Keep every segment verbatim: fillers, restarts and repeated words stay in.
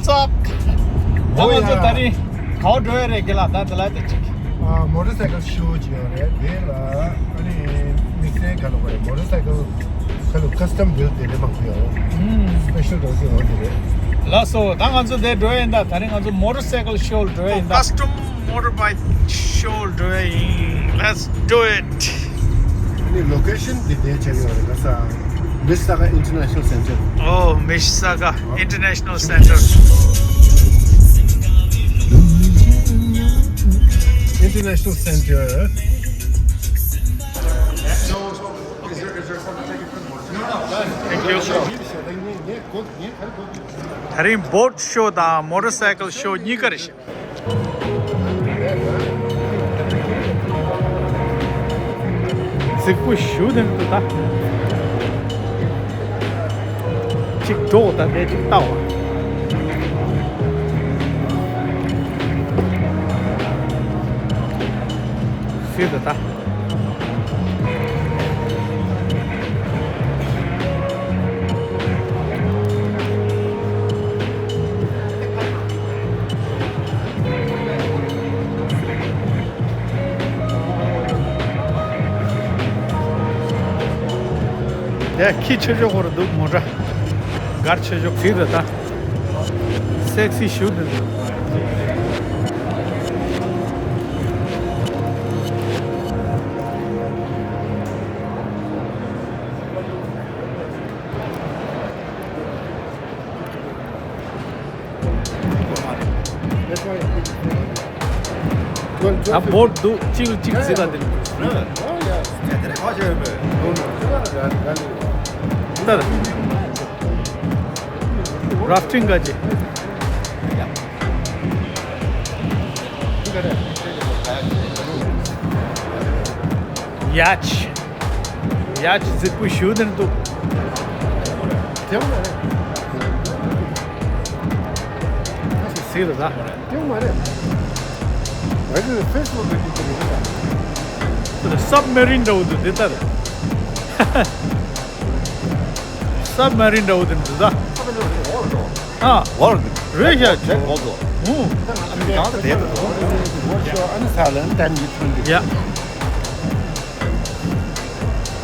ཙག་ད་ང་ཚོ་ད་རིང་ག་པར་འགྲོ་ཡ་རེད་གི་ལ། ད་འདི་ལ་ད་ཅིག་ཨ། མོ་ཊར་སའི་ཀལ་ཤོ་ཅིག་ཡོད་རེད། དེ་ལ་ཨ་ནི་དམིགས་བསལ་ག་ལ་བ་རེད། མོ་ཊར་སའི་ཀལ་ག་ལ་ཀ་སི་ཊམ་བིལ་དེ་འདྲ་མང་པོ་ཡོད་རེད། ཨུམ། སི་པེ་ཤལ་འདྲ་བོ་ཞིག་ཡོད་དེ་རེད། ལགས་སོ། ད་ང་ཚོ་དེ་འགྲོ་ཡ་ཡིན། ད་ད་རིང་ང་ཚོ་མོ་ཊར་སའི་ཀལ་ཤོ་འགྲོ་ཡ་ཡིན། ད་ཀ་སི་ཊམ་མོ་ཊར་བྷའི་ཀི་ཤོ་འགྲོ་ཡ་ཡིན། Let's do it. ཨ་ནི་ལོ་ཀེ་ཤན་འདི་དེ་བྱས་ཡོད་རེད། ལ་ས་མིཤ་ས་ག་ཨིན་ཊར་ནེ་ཤ་ནལ་སེན་ཊར། ཨོ། མིཤ་ས་ག་ཨིན་ཊར་ནེ་ཤ་ནལ་སེན་ཊར། International Center. Thank you. ད་རིང་བོཊ་ཤོ་དང་མོ་ཊར་སའི་ཀལ་ཤོ་གཉིས་ཀ་རེད་ཤག་རྫིག་པོ་ཞུ་དེ་འདུག་ད། གཅིག་འགྲོ་ད་དེ་གཅིག་ལྟ་བ། ཟེར་ད་ད། ཡ། ཁྱི་ཆོས་ཆོས་ཁོ་ར་འདུག་མོ་ཊ། གར་ཆོས་ཆོས་ཟིག་རེད་ད། སེག་སི་ཞུ་འདུག་ད་བོཊ་འདུག་གཅིག་ལ་གཅིག་གཟིགས་ག་འདི་ལ། ད་ར་ཕིང་ག་ཅི། ཡ་ཆི། ཡ་ཆི་རྫིག་པོ་ཞུ་དེར་འདུག་དེ་མ་རེད། ཟིག་རེད་ད། དེ་མ་རེད། ང་ཚོས་ཕེ་སི་བུག་གི་དེ་རེད་ད། སབ་མེ་རིན་འདྲ་བོ་འདུག་དེ་ལྟར། སབ་མེ་རིན་འདྲ་བོ་དེ་འདུག་ད། ཨ། ཝར་ཌི། རེད་ཤག་ཅིག་ཝར་ཌི། ཨུ། ཨ་ནི་ས་ལ་ཏན་གྱི་ཐོན་གྱི། ཡ།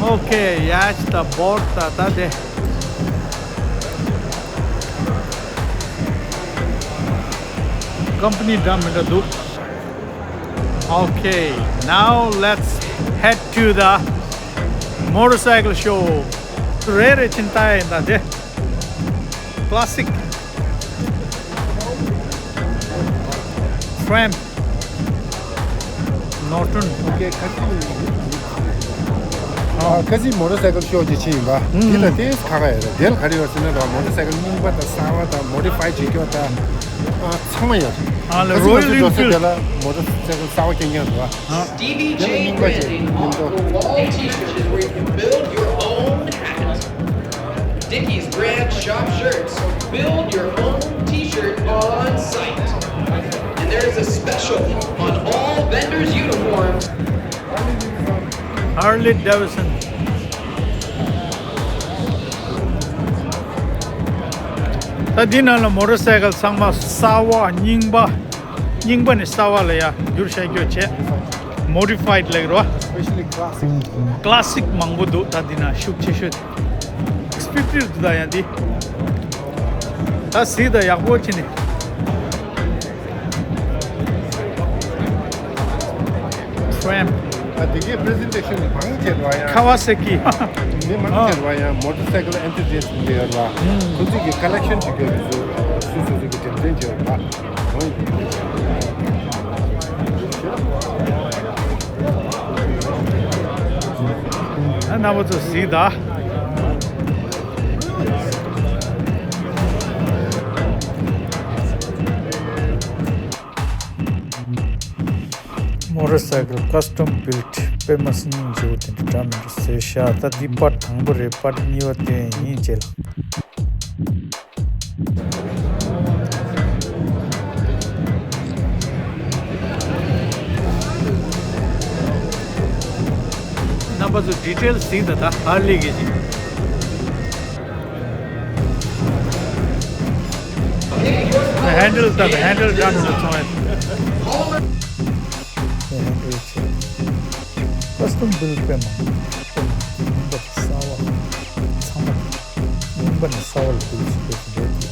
ཨོ་ཁེ། ཡ་ཆི་ད་བོཊ་ད་ད་དེ། ཀམ་པ་ནི་འདྲ་མི་འདྲ་འདུག Okay, now let's head to the motorcycle show. རེ་རེ་བཞིན་ལྟ་ཡ་ཡིན་ད་དེ། Classic Triumph Norton. Okay, ཁ་སི། ཨ། ཁ་སི་མོ་ཊར་སའི་ཀལ་ཤོ་ཅིག་ཕྱིན་ཡིན་པ། ཨུམ། འདི་ལ་ཏོག་ཙམ་ཁག་ཁག་ཡོད་རེད། དེ་ལ་ག་རེ་ཡོད་ཟེར་ན། ད་མོ་ཊར་སའི་ཀལ་རྙིང་པ་དང་གསར་པ་དང་མོ་ཌི་ཕའི་བྱེད་རྒྱུ་དང་། ཨ། ཚང་མ་ཡོད་རེད། ཨ་ལ། ཁ་སི་རོ་ཡལ་ང་ཚོའི་འེན་ཕིལ་ཌི། འགྲོ་ས་དེ་ལ་མོ་ཊར་སའི་ཀལ་གསར་པ་རྐྱང་རྐྱང་འདུག་ཨ། ཨ། དེ་ལ་རྙིང་པ་བྱས་རྙིང་པ། Dickies brand shop shirts. Build your own t-shirt on site. And there is a special on all vendors' uniforms. Harley Davidson. ད་འདི་ནང་ལ་མོ་ཊར་སའི་ཀལ་ཚང་མ་གསར་པ་རྙིང་པ། རྙིང་པ་ནས་གསར་པ་ལ་ཡ་བསྒྱུར་བཞག་རྒྱུ་བྱས། Modified ལབ་ཀྱི་རེད་པ། Especially classic. Classic མང་པོ་འདུག་ད་འདི་ན་ཤུགས་ཆེ་ཤོས་དེ་ཨེགས་ཕིབ་ཊི་འདུག་ད་ཡ་འདི། ད་གཟིགས་དང་། ཡག་པོ་བྱས་ནས། Triumph. ཨ། དེ་གའི་པི་རི་ཟེན་ཊེ་ཤན་མང་ཆེ་བ་ཡང་། Kawasaki. མི་མང་ཆེ་བ་ཡང་མོ་ཊར་སའི་ཀལ་ཨེན་ཐུ་ཛི་ཡ་སི་ཊི་ཡོད་ལ། ཁོ་ཚོས་ཀྱི་ཀ་ལེག་ཤན་བྱེད་རྒྱུ་རེད། སོ་སོ་སོ་སོ་གི་འགྲེམས་སྟོན་བྱེད་པ། ཨ། རྣམ་པ་ཚོ་གཟིགས་དང་། མོ་ཊར་སའི་ཀལ་ཀ་སི་ཊམ་བིལ་ཊི་དཔེ་མ་སྲིད་སྙིང་རྗེ་པོ་དེ་འདྲ་འདྲ་མི་འདྲ་བཟོས་ཤག་ད་འདི་པར་ཊི་དང་པོ་རེད། པར་ཊི་གཉིས་པ་དེ་ཡིན་རྗེས་ལ། རྣམ་པ་ཚོ་ཌི་ཊེལ་གཟིགས་དང་། ད་ཧར་ལི་གི་ཅིག་ཧན་ཌལ་ད་ཧན་ཌལ་ད་ནི་ཚོང་ཡ། ཧན་ཌལ་ཆེ། ཀ་སི་ཊམ་བིལ་དཔེ་མང་། རྙིང་པ་ནས་གསར་པ། ཚང་མ་རྙིང་པ་ནས་གསར་པ་ལ་བིལ་བྱེད་དགོས་ཀྱི་རེད།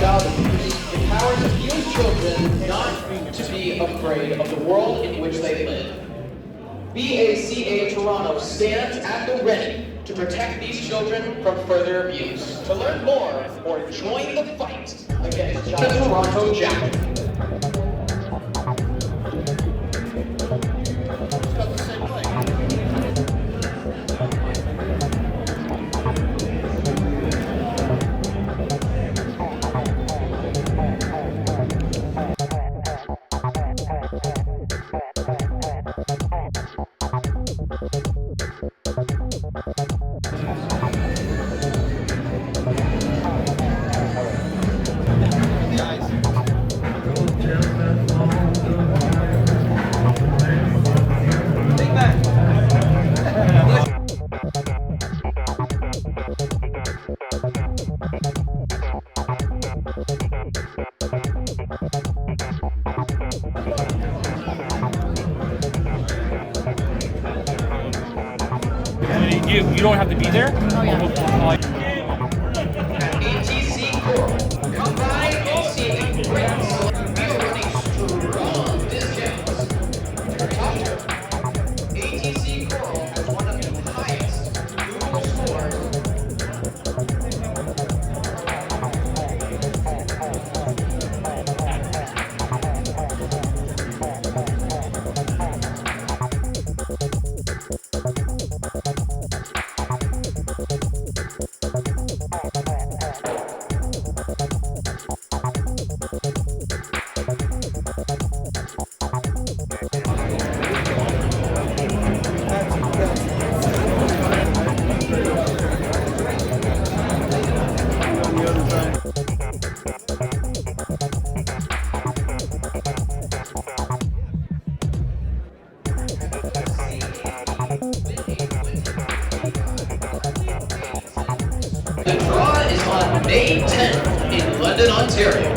Child abuse empowers abused children not to be afraid of the world in which they live. B A C A Toronto stands at the ready to protect these children from further abuse. To learn more or join the fight against child Toronto chapter. You, you don't have to be there. Oh, yeah. A T C Coral. Come by and see a great selection. We are running strong discounts. Top tip, A T C Coral has one of the highest Google scores. The draw is on May tenth in London, Ontario.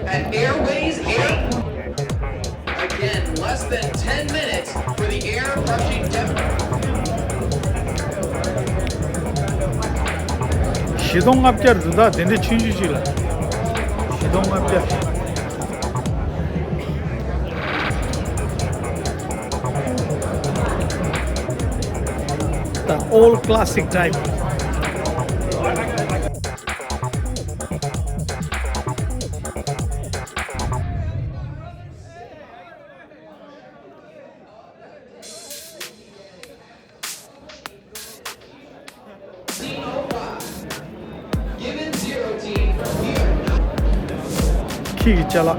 At Airways Airport. Again, less than ten minutes for the air rushing demo. བཞི་སྟོང་ལྔ་བརྒྱ་རེད་འདུག་ད་དེ་འདྲའི་ཆུང་ཆུང་ཅིག་ལ། བཞི་སྟོང་ལྔ་བརྒྱ། The old classic type. ཁྱི་གི་ཅ་ལག་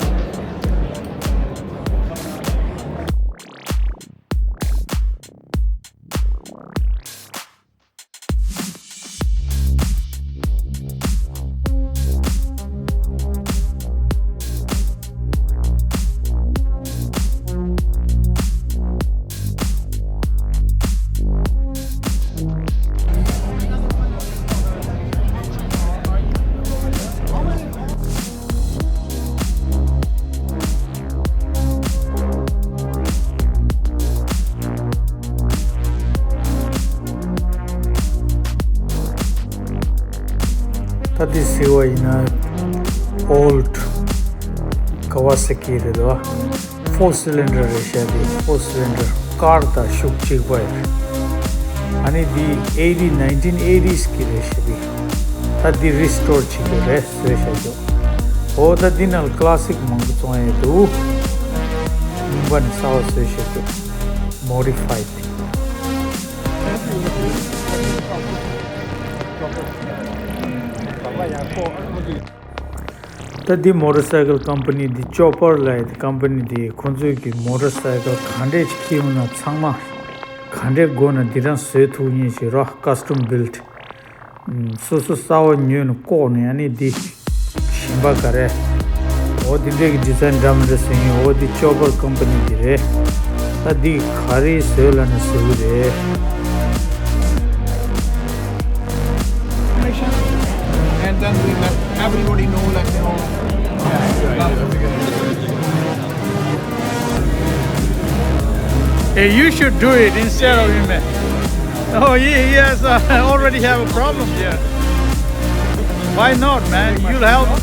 ད་འདི་གཟིགས་པ་ཡིན་ན་ཨོལ་ཌི་ཀ་ཝ་ས་ཀི་རེད་དོ། ཕོར་སི་ལིན་ཌར་རེད་ཤག་འདི་ཕོར་སི་ལིན་ཌར་ཀར་དང་ཤུགས་གཅིག་པ་ཡོད། ཨ་ནི་འདི་ཨེ་ཊི་ནའིན་ཊིན་ཨེ་ཊིས་གི་རེད་ཤག་འདི། ད་འདི་རི་སི་ཊོར་བྱེད་ཀྱི་རེད་བཟོས་བཞག་རྒྱུ། འོ་ད་འདི་ནང་ལ་ཀ་ལ་སིག་མང་པོ་བཙོང་ཡས་འདུག་རྙིང་པ་ནས་གསར་པ་བཟོས་བཞག་རྒྱུ། མོ་ཌི་ཕའེ་ཌི། ད་འདི་མོ་ཊར་སའི་ཀལ་ཀམ་པ་ནི་འདི་ཅོ་པར་ལབ་ཡ་འདི་ཀམ་པ་ནི་འདི་ཁོང་ཚོས་ཀྱི་མོ་ཊར་སའི་ཀལ་ག་འདྲས་ཅིག་ཁྱེར་ཡོང་ན་ཚང་མ་ག་འདྲས་དགོས་ན་འདི་རང་བཟོས་ཐུབ་མཁན་ཞིག་རོ། ཀ་སི་ཊམ་བྷིལ་ཌི། སོ་སོ་གསར་པ་ཉོས་ནས་བཀོག་ནས་ཨ་ནི་འདི་གཞན་པ་ག་རེ། འོ་འདི་འདྲས་ཀྱི་ཌི་ཛའིན་འདྲ་མི་འདྲ་བཟོས་ཡིན། འོ་འདི་ཅོ་པར་ཀམ་པ་ནི་འདི་རེད། ད་འདི་ག་རེ་བཟོས་ལབ་ན་བཟོ་གི་རེད། And then we let everybody know that, you know, Hey, you should do it instead of him. Oh, he, he has uh, already have a problem here. Why not, man? You'll help. You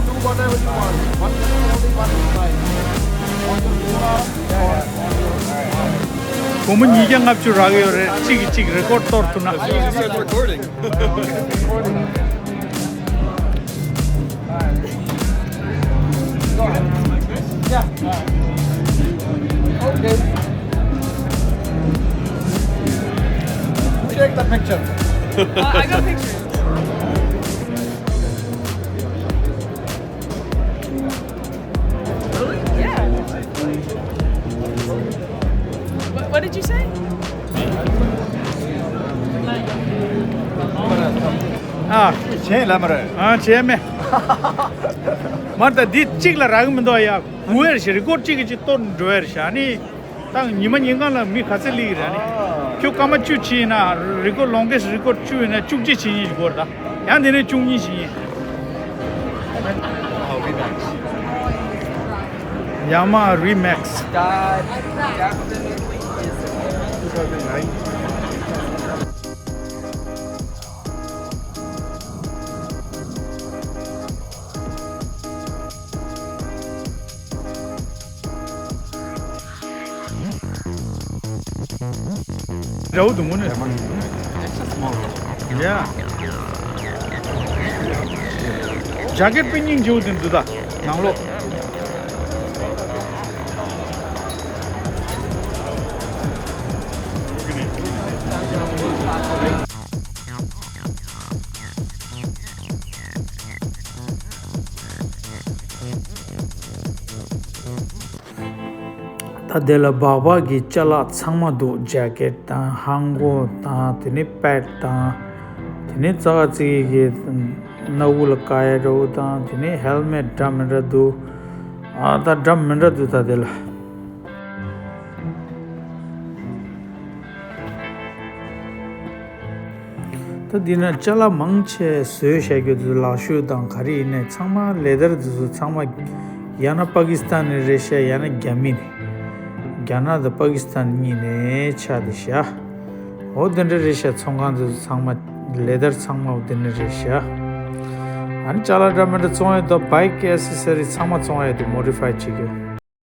do whatever you want. One, only one is fine. On your phone or on your. སྒོར་མོ་ཉིས་བརྒྱ་ལྔ་བཅུ་རག་ཡོད་རེད། གཅིག་གིས་གཅིག་རེ་ཀོར་གཏོར་ཐུབ་ན། I thought you said recording. Yeah. Okay. Take the picture. Uh, I got pictures. Really? Yeah. What, what did you say? ཨ། བྱས་ལ་མ་རེད། ཨ། བྱས་མེད། མར་ད་འདི་གཅིག་ལ་རག་གི་མི་འདུག་ཡ། འུ་ཨེར་ཞིག་རི་ཀོར་གཅིག་གི་གཅིག་གཏོར་འགྲོ་ཡ་རེད་ཤག་ནི། ད་ཉི་མ་ཉིན་གང་ལ་མི་ག་ཚད་སླེབས་ཀྱི་རེད་ནི། ཁྱོད་སྐར་མ་བཅུ་བྱས་ཡིན་ན་རི་ཀོར་ལོང་གེ་སི་རི་ཀོར་བཅུ་ཡིན་ན་བཅུ་གཅིག་བྱེད་ཉིན་ཞིག་དགོས་རེད་ད། ཡང་དེ་ནས་བཅུ་གཉིས་བྱེད་ཉིན། Yamaha Remix. འདྲ་བོ་འདུག་མོ་ནི། ཡ། ཇ་ཀེ་ཊི་དཔེ་སྙིང་རྗེ་བོ་དེ་འདུག་ད། ནང་ལོགས། ད་དེ་ལ་སྦག་སྦག་གི་ཅ་ལག་ཚང་མ་འདུག་ཇེ་ཀེཊ་དང་ཧང་གོ་དང་དེ་ནས་པེཌ་དང་དེ་ནས་ཙག་ཙིག་གི་སྣ་ཁུག་ལ་བཀག་ཡ་འདྲ་བོ་དང་དེ་ནས་ཧེལ་མེཊ་འདྲ་མི་འདྲ་འདུག་ཨ་ད་འདྲ་མི་འདྲ་འདུག་ད་དེ་ལ། ད་འདི་ན་ཅ་ལག་མང་ཆེ་བཟོས་བཞག་རྒྱུ་དེ་ཚོ་ལག་ཤུབས་དང་ག་རེ་ཡིན་ནའི་ཚང་མ་ལེ་དར་དེ་ཚོ་ཚང་མ་ཡང་ན་པ་ཀི་སི་ཐན་ནས་རེད་ཤག་ཡང་ན་རྒྱ་མི་ནས། རྒྱ་ནག་དང་པ་ཀི་སི་ཐན་གཉིས་ནས་ཆགས་བསྡད་ཤག་འོ་དེ་འདྲ་རེད་ཤག་ཚོང་ཁང་དེ་ཚོ་ཚང་མ་ལེ་དར་ཚང་མ་འོ་དེ་འདྲ་རེད་ཤག་ཨ་ནི་ཅ་ལག་འདྲ་མི་འདྲ་བཙོང་ཡས་དང་བྷའིཀ་ཨེ་སེ་སི་རི་ཚང་མ་བཙོང་ཡས་དེ་མོ་ཌི་ཕའི་བྱེད་རྒྱུ།